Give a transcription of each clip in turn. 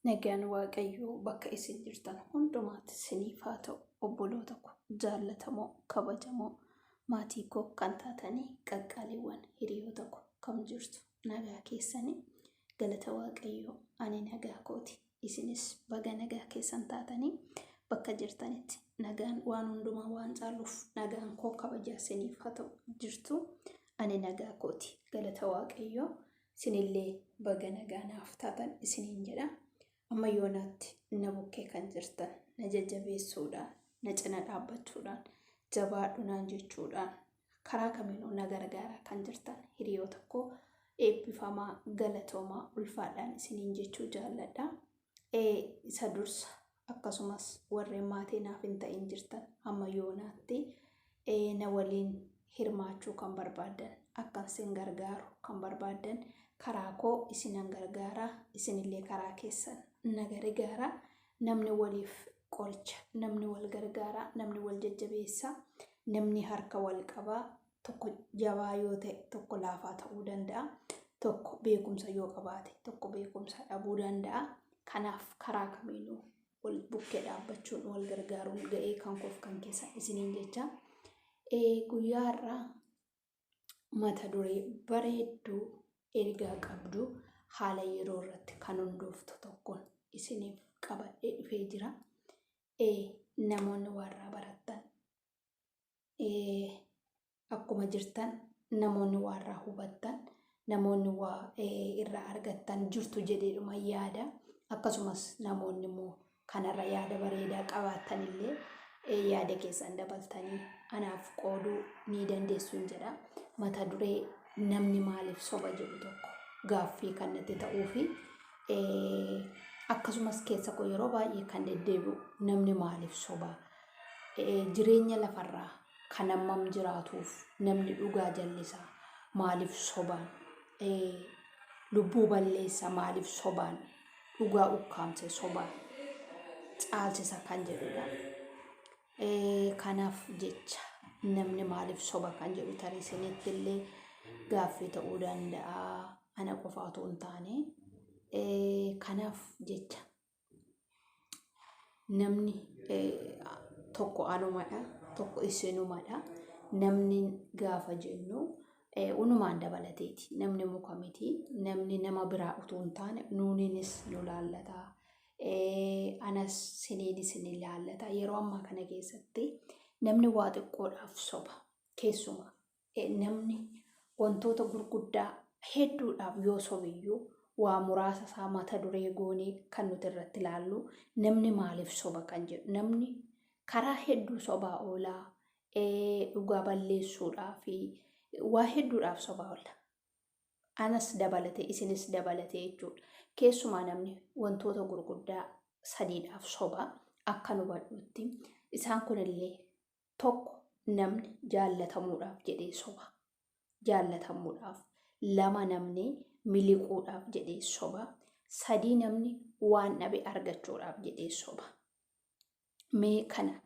Nagaan Waaqayyoo bakka isin jirtan hundumaatti isiniif haa ta'u. Obboloota ko jaallatamoo kabajamoo maatii koo kan taatanii qaqqaaliiwwan hiriyoota ko kam jirtu nagaa keessanii galata Waaqayyoo ani nagaa kooti. Isinis baga nagaa keessan taatanii bakka jirtanitti nagaan waan hundumaa waan caaluuf nagaan koo kabajaa isiniif haa ta'u jirtu ani nagaa kooti galata Waaqayyoo. Isinillee baga nagaa naaf taatan isiniin jedha. Amma yoonaatti na bukkee kan jirtan na jajjabeessuudhaan, na cina dhaabbachuudhaan, jabaadhu naan jechuudhaan karaa kamiinuu na gargaaraa kan jirtan hiriyoota koo eebbifamaa galatoomaa ulfaadhaan isiniin jechuu jaalladha. Isa dursa akkasumas warreen maatii naaf hin ta'in jirtan amma yoonaatti na waliin hirmaachuu kan barbaaddan akkan isin gargaaru kan barbaaddan karaa koo isinan gargaara isinillee karaa keessan na gargaara namni waliif qoricha namni wal gargaara namni wal jajjabeessa namni harka wal qabaa tokko jabaa yoo ta'e tokko laafaa ta'uu danda'a tokko beekumsa yoo qabaate tokko beekumsa dhabuu danda'a kanaaf karaa kamiinuu wal bukkee dhaabbachuun wal gargaaruun ga'ee kan koof kan keessan isiniin jecha. Guyyaa har'aa mata duree bareedduu ergaa qabdu haala yeroo irratti kan hundooftu tokkoon isiniif qabadhee dhufee jira. Namoonni warraa barattan akkuma jirtan namoonni waa irraa hubattan namoonni waa irraa argattan jirtu jedheedhuma yaada. Akkasumas namoonni immoo kanarra yaada bareedaa qabaattan illee yaada keessan dabaltanii anaaf qooduu ni dandeessuun jedha. Mata duree namni maaliif soba jedhu tokko gaaffii kan natti ta'uu fi akkasumas keessa koo yeroo baay'ee kan deddeebi'u namni maaliif soba jireenya lafarraa kan hammam jiraatuuf namni dhugaa jallisa maaliif sobaan lubbuu balleessa maaliif sobaan dhugaa ukkaamse sobaan caalchisa kan jedhudha. Kanaaf jecha namni maaliif soba kan jedhu tarii isinitti illee gaaffii ta'uu danda'a ana qofa otoo hin taane. Kanaaf jecha Namni tokko anumadha, tokko isinumadha. Namni gaafa jennu unumaan dabalateeti. Namni muka miti. Namni nama biraa utuu hin taane nuuniinis nu laallata. Anas siniinis ni laallata. Yeroo ammaa kana keessatti namni waa xiqqoodhaaf soba. Keessumaa namni wantoota gurguddaa hedduudhaaf yoo sobeyyuu waa muraasa isaa mata duree goonee kan nuti irratti ilaallu namni maaliif soba kan jedhu namni karaa hedduu sobaa oolaa dhugaa balleessuudhaa fi waa hedduudhaaf sobaa oola. Anas dabalatee isinis dabalatee jechuudha. Keessumaa namni wantoota gurguddaa sadiidhaaf soba akka nu hubadhutti isaan kunillee Tokko namni jaallatamuudhaaf jedhee soba. Jaallatamuudhaaf. Lama namni miliquudhaaf jedhee soba. Sadii namni waan dhabe argachuudhaaf jedhee soba. Mee kana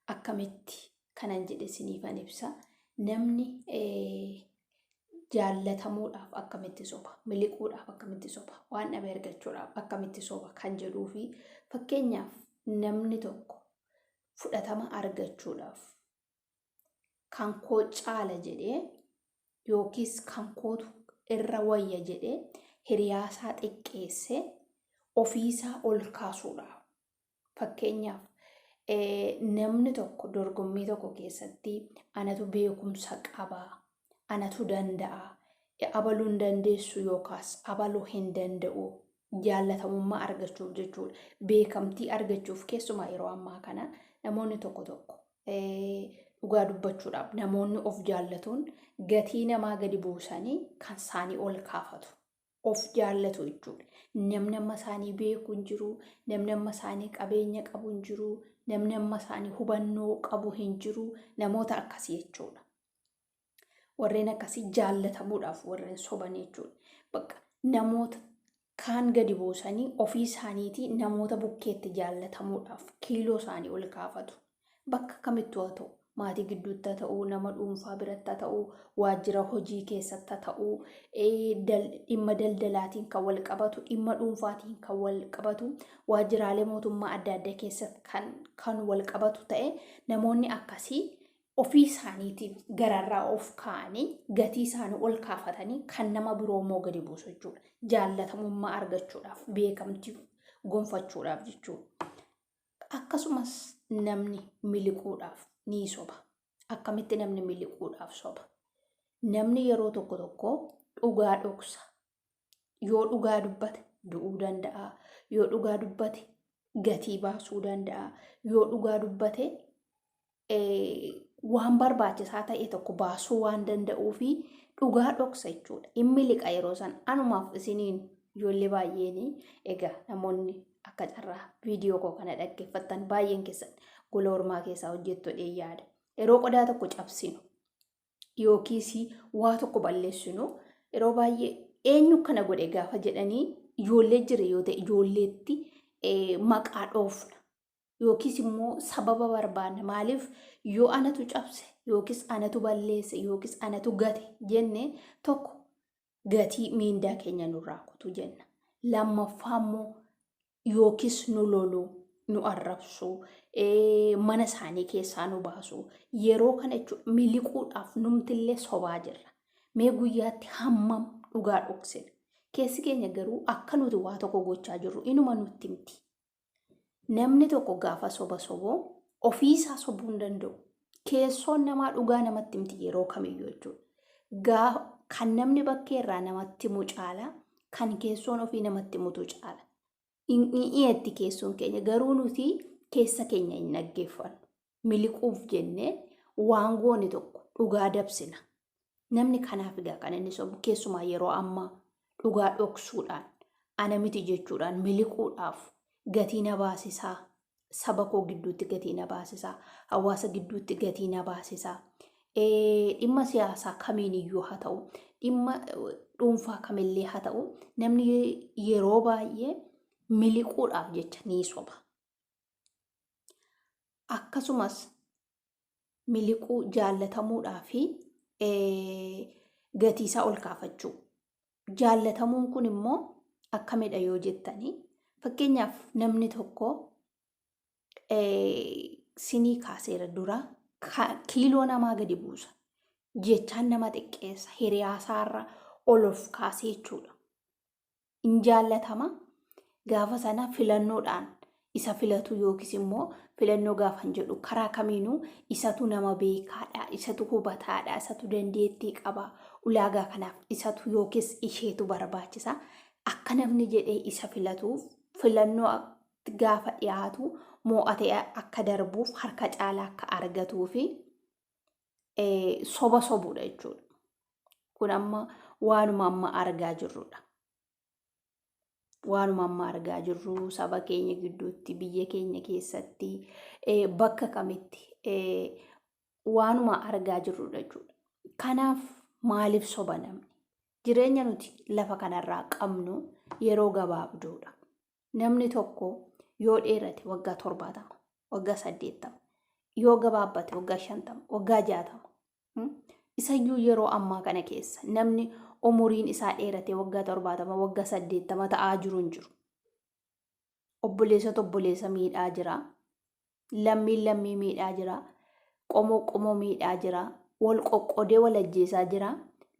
akkamitti kanan jedhe isiniifan ibsa. Namni jaallatamuudhaaf akkamitti soba, miliquudhaaf akkamitti soba, waan dhabe argachuudhaaf akkamitti soba kan jedhuu fi fakkeenyaaf namni tokko fudhatama argachuudhaaf kan koo caala jedhee yookiis kan kootu irra wayya jedhee hiriyaasaa xiqqeessee ofiisaa ol kaasuudhaaf. Fakkeenyaaf namni tokko dorgommii tokko keessatti anatu beekumsa qaba, anatu danda'a, abaluu hin dandeessu yookaas abaluu hin danda'u jaallatamummaa argachuuf jechuudha. Beekamtii argachuuf keessumaa yeroo ammaa kana namoonni tokko tokko dhugaa dubbachuudhaaf namoonni of jaallatuun gatii namaa gadi buusanii kan isaanii ol kaafatu. Of jaallatu jechuudha. Namni amma isaanii beeku hin jiru, namni amma isaanii qabeenya qabu hin jiru, namni amma isaanii hubannoo qabu hin jiru, namoota akkasii jechuudha. Warreen akkasii jaallatamuudhaaf warreen soban jechuudha. Bakka namoota kaan gadi buusanii ofii isaaniitii namoota bukkeetti jaallatamuudhaaf kiiloo isaanii ol kaafatu. Bakka kamittuu haa ta'u Maatii gidduutti haa ta'uu, nama dhuunfaa biratti haa ta'uu, waajjira hojii keessatti haa ta'uu, dhimma daldalaatiin kan wal qabatu, dhimma dhuunfaatiin kan wal qabatu, waajjiraalee mootummaa adda addaa keessatti kan wal qabatu ta'e namoonni akkasii ofii isaaniitiif gararraa of kaa'anii gatii isaanii ol kaafatanii kan nama biroo immoo gadi buusu jechuudha. Jaallatamummaa argachuudhaaf, beekamtii gonfachuudhaaf jechuudha. Akkasumas namni miliquudhaaf ni soba. Akkamitti namni miliquudhaaf soba? Namni yeroo tokko tokko dhugaa dhoksa. Yoo dhugaa dubbate du'uu danda'a. Yoo dhugaa dubbate gatii baasuu danda'a. Yoo dhugaa dubbate waan barbaachisaa ta'e tokko baasuu waan danda'uu fi dhugaa dhoksa jechuudha. In miliqa yeroo san anumaaf isiniin ijoollee baay'een egaa namoonni akka carraa viidiyoo koo kana dhaggeeffattan baay'een keessan gola ormaa keessaa hojjettu jedhee yaada. Yeroo qodaa tokko cabsinu yookiis waa tokko balleessinu yeroo baay'ee eenyu kana godhe gaafa jedhanii ijoollee jira yoo ta'e ijoolleetti maqaa dhoofna. Yookiis immoo sababa barbaanna. Maaliif yoo anatu cabse yookiis anatu balleesse yookiis anatu gate jenne tokko gatii miindaa keenya nurraa kutu jenna. Lammaffaa immoo yookiis nu lolu, nu arrabsu, mana isaanii keessaa nu baasu. Yeroo kana jechuudha miliquudhaaf numtillee sobaa jirra. Mee guyyaatti hammam dhugaa dhoksina? Keessi keenya garuu akka nuti waa tokko gochaa jirru inuma nutti himti. Namni tokko gaafa soba sobu ofii isaa sobuu hin danda'u. Keessoon namaa dhugaa namatti himti yeroo kamiyyuu jechuudha. Kan namni bakkee irraa namatti himu caala kan keessoon ofii namatti himutu caala. Dhiyeetti keessoon keenya garuu nuti keessa keenya hin dhaggeeffannu. Miliquuf jennee waan goone tokko dhugaa dabsina. Namni kanaaf egaa kan inni sobu keessumaa yeroo ammaa dhugaa dhoksuudhaan ana miti jechuudhaan miliquudhaaf gatii na baasisaa saba koo gidduutti gatii na baasisaa hawaasa gidduutti gatii na baasisaa dhimma siyaasaa kamiin iyyuu haa ta'u dhimma dhuunfaa kamillee haa ta'u namni yeroo baay'ee miliquudhaaf jecha ni soba. Akkasumas miliquu jaallatamuudhaa fi gatiisaa ol kaafachuu. Jaallatamuun kun immoo akkamidha yoo jettanii fakkeenyaaf namni tokko sinii kaaseera dura kiiloo namaa gadi buusa. Jechaan nama xiqqeessa hiriyaasaarra ol of kaasee jechuudha. In jaallatama. Gaafa sana filannoodhaan isa filatu yookiis immoo filannoo gaafan jedhu karaa kamiinuu isatu nama beekaadha, isatu hubataadha, isatu dandeettii qaba, ulaagaa kanaaf isatu yookiis isheetu barbaachisa. Akka namni jedhee isa filatuuf filannoo gaafa dhiyaatu moo'atee akka darbuuf harka caalaa akka argatuu fi soba sobuudha jechuudha. Kun amma waanuma amma argaa jirrudha. Waanuma amma argaa jirru saba keenya gidduutti, biyya keenya keessatti, bakka kamitti waanuma argaa jirrudha jechuudha. Kanaaf maaliif soba namni? Jireenya nuti lafa kanarraa qabnu yeroo gabaabduudha. Namni tokko yoo dheerate waggaa 70, waggaa 80, yoo gabaabbate waggaa 50, waggaa 60. Isayyuu yeroo ammaa kana keessa namni umuriin isaa dheerate waggaa 70, waggaa 80 ta'aa jiru hin jiru. Obboleessatu obboleessa miidhaa jira. Lammiin lammii miidhaa jira. Qomoo qomoo miidhaa jira. Wal qoqqodee wal ajjeesaa jira.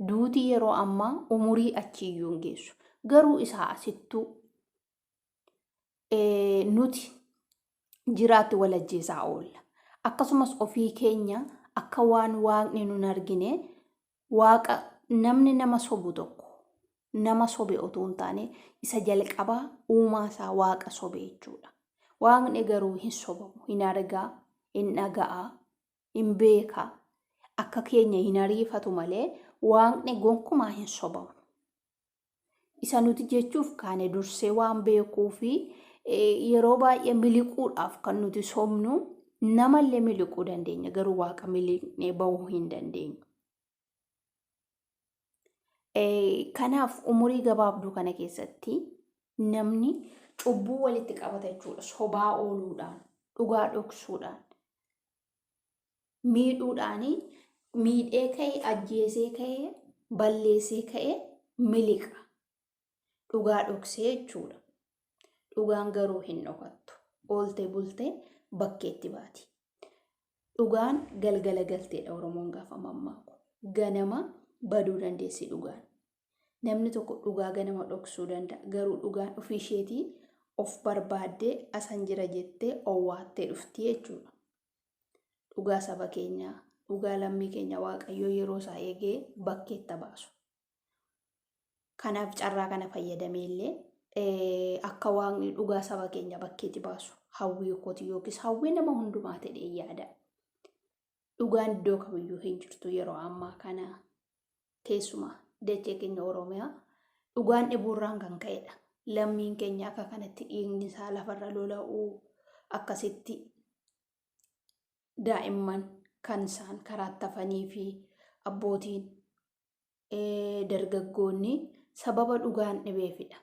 Duuti yeroo ammaa umurii achiiyyuu hin geessu. Garuu isaa asittuu nuti jiraatti wal ajjeesaa oolla. Akkasumas ofii keenya akka waan waaqni nun argine waaqa namni nama sobu tokko nama sobe otoo hin taane isa jalqabaa uumaa isaa waaqa sobe jechuudha. Waaqni garuu hin sobamu, hin argaa, hin dhaga'a, hin beeka. Akka keenya hin ariifatu malee waaqni gonkumaa hin sobamu. Isa nuti jechuuf kaane dursee waan beekuu fi yeroo baay'ee miliquudhaaf kan nuti sobnu namallee miliquu dandeenya garuu waaqa miliqnee bahuu hin dandeenyu. Kanaaf umurii gabaabduu kana keessatti namni cubbuu walitti qabata jechuudha. Sobaa ooluudhaan, dhugaa dhoksuudhaan. Miidhuudhaanii miidhee ka'e, ajjeesee ka'e, balleessee ka'e miliqa. Dhugaa dhoksee jechuudha. Dhugaan garuu hin dhokattu. Ooltee bultee bakkeetti baati. Dhugaan galgala galteedha Oromoon gaafa mammaaku. Ganama baduu dandeessi dhugaan. Namni tokko dhugaa ganama dhoksuu danda'a. Garuu dhugaan ofii isheetii of barbaaddee asan jira jettee owwaattee dhufti jechuudha. Dhugaa saba keenyaa, dhugaa lammii keenya Waaqayyoo yeroo isaa eegee bakkeetta baasu. Kanaaf carraa kana fayyadamee illee akka waaqni dhugaa saba keenya bakkeetti baasu hawwii kooti yookiis hawwii nama hundumaa ta'ee yaada. Dhugaan iddoo kamiyyuu hin jirtu yeroo ammaa kana keessumaa dachee keenya Oromiyaa dhugaan dhibuurraan kan ka'edha. Lammiin keenya akka kanatti dhiigni isaa lafarra lola'uu akkasitti daa'imman kan isaan karaatti hafanii fi abbootiin dargaggoonni sababa dhugaan dhibeefidha.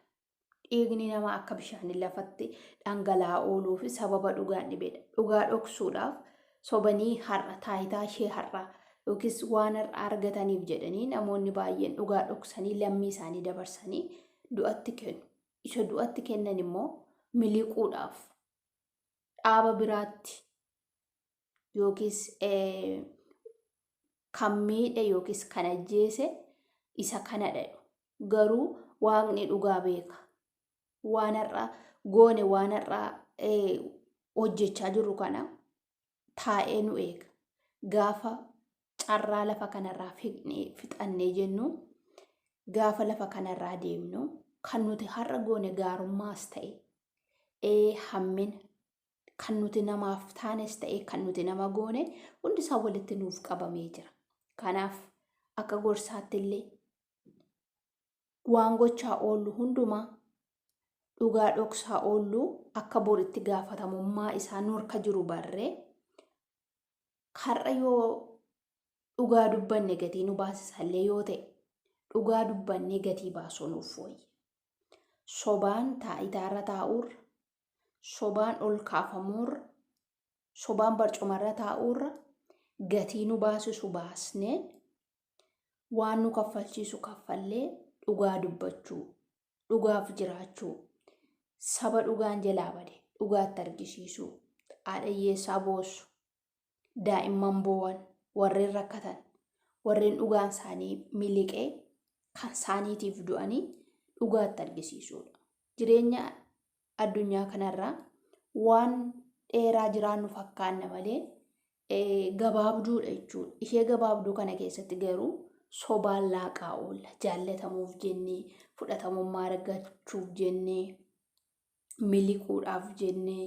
Dhiigni namaa akka bishaanii lafatti dhangala'aa ooluu fi sababa dhugaan dhibeedha. Dhugaa dhoksuudhaaf sobanii har'a taayitaa ishee har'a yookiis waan har'a argataniif jedhanii namoonni baay'een dhugaa dhoksanii lammii isaanii dabarsanii du'atti kennu. Isa du'atti kennan immoo miliquudhaaf dhaaba biraatti yookiis kan miidhe yookiis kan ajjeese isa kana dhadhu. Garuu waaqni dhugaa beeka. Waan har'a goone waan har'a hojjechaa jirru kana taa'ee nu eega. Gaafa carraa lafa kanarraa fixannee jennu gaafa lafa kanarraa deemnu kan nuti har'a goone gaarummaas ta'e hammina kan nuti namaaf taanes ta'e kan nuti nama goone hundi isaa walitti nuuf qabamee jira. Kanaaf akka gorsaatti illee waan gochaa oollu hundumaa dhugaa dhoksaa oollu akka boritti gaafatamummaa isaa nu harka jiru barree har'a yoo dhugaa dubbanne gatii nu baasisallee yoo ta'e dhugaa dubbannee gatii baasuu nuuf wayya. Sobaan taayitaarra taa'uurra, sobaan ol kaafamuurra, sobaan barcumarra taa'uurra gatii nu baasisu baasnee waan nu kaffalchiisu kaffallee dhugaa dubbachuu, dhugaaf jiraachuu, saba dhugaan jalaa bade dhugaatti argisiisuu, haadha hiyyeessaa boossu, daa'imman boo'an, warreen rakkatan, warreen dhugaan isaanii miliqee kan isaaniitiif du'anii dhugaatti argisiisuudha. Jireenya addunyaa kanarraa waan dheeraa jiraannu fakkaanna malee gabaabduudha jechuudha. Ishee gabaabduu kana keessatti garuu sobaan laaqaa oolla. Jaallatamuuf jennee, fudhatamummaa argachuuf jennee, miliquudhaaf jennee.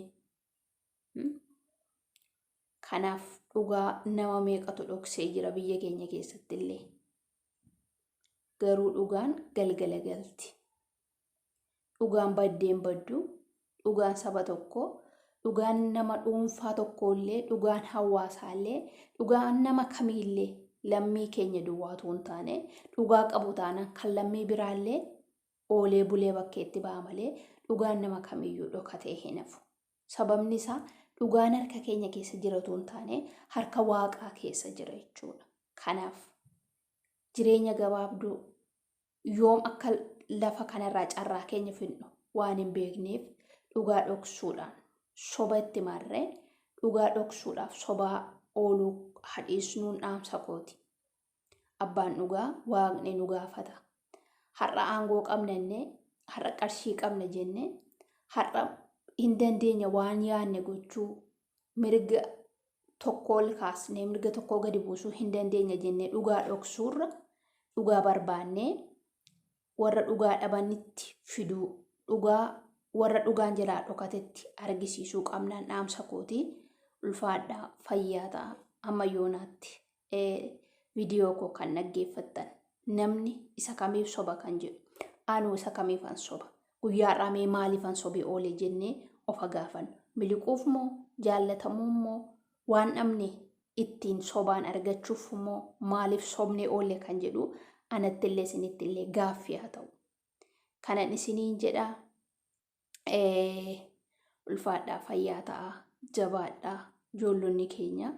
Kanaaf dhugaa nama meeqatu dhoksee jira biyya keenya keessatti illee. Garuu dhugaan galgala galti. Dhugaan baddeen baddu, dhugaan saba tokkoo, dhugaan nama dhuunfaa tokkoollee, dhugaan hawaasaallee, dhugaan nama kamiillee lammii keenya duwwaatu hin taane dhugaa qabu taanaan kan lammii biraallee oolee bulee bakkeetti ba'a malee dhugaan nama kamiyyuu dhokatee hin hafu. Sababni isaa dhugaan harka keenya keessa jiratu hin taane harka waaqaa keessa jira jechuudha. Kanaaf jireenya gabaabduu yoom akka lafa kanarraa carraa keenya fidnu waan hin beekneef dhugaa dhoksuudhaan soba itti marree dhugaa dhoksuudhaaf sobaa ooluu hadhiisnuun dhaamsa kooti. Abbaan dhugaa waaqni nu gaafata. Har'a aangoo qabna jennee, har'a qarshii qabna jennee, har'a hin dandeenya waan yaadne gochuu mirga tokko ol kaasnee mirga tokkoo gadi buusuu hin dandeenya jennee dhugaa dhoksuurra dhugaa barbaannee warra dhugaa dhabanitti fiduu dhugaa warra dhugaan jalaa dhokatetti argisiisuu qabnaan dhaamsa kooti ulfaadhaa fayyaa ta'a amma yoonaatti viidiyoo koo kan dhaggeeffattan namni isa kamiif soba kan jedhu anuu isa kamiifan soba guyyaa har'aa mee maaliifan sobee oole jennee ofa gaafannu miliquuf moo jaallatamuun moo waan dhabne ittiin sobaan argachuuf moo maaliif sobnee oolle kan jedhu anattillee isinittillee gaaffii haa ta'u. Kanan isiniin jedhaa ulfaadhaa fayyaa ta'aa jabaadhaa ijoollonni keenya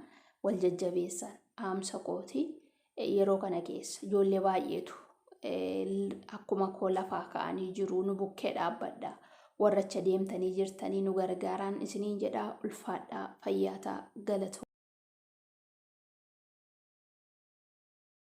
Wal jajjabeessaan dhaamsa kooti. Yeroo kana keessa ijoollee baay'eetu akkuma koo lafaa ka'anii jiru, nu bukkee dhaabbadha. Warracha deemtanii jirtanii nu gargaaraan isiniin jedhaa. Ulfaadhaa, fayyaataa, galatoo.